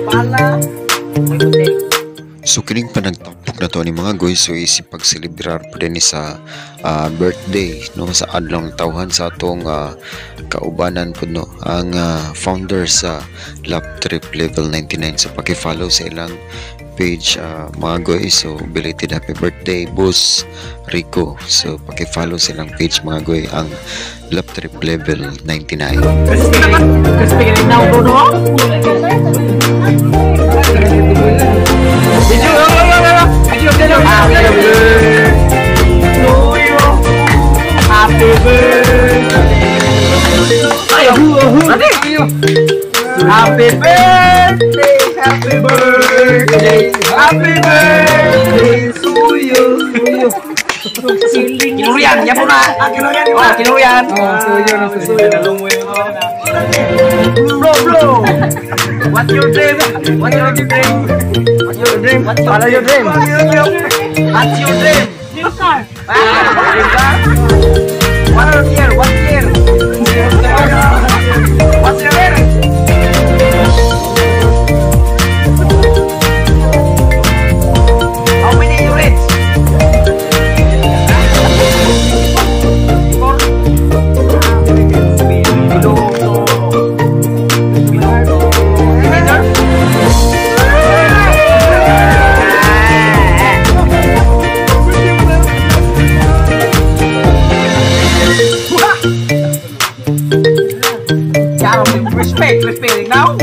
Pala. So kining panagtapok na to ni mga goy, so isip pagselebrar pa din ni sa birthday, no, sa adlaw ng tawhan sa atong kaubanan pud, no, ang founder sa Lap Trip Level 99. So paki-follow sa ilang page, mga goy. So belated happy birthday, Boss Rico. So paki-follow sa ilang page, mga goy, ang Lap Trip Level 99. Crispy now, bro, no? Video, video, video, happy birthday to you. Happy birthday. Ayo, happy birthday, happy birthday, happy birthday to you. Kinurian, ya po na. Kinurian, oh, kinurian. Oh, suyo na suyo. Bro, bro. What's your dream? What's your dream? What's your dream? What are your dream? What's your dream? Dream car. Ah, dream car? What year? What year? What's your year? How many you reach? 4. Below. Below. Teenager? Respect, respect now.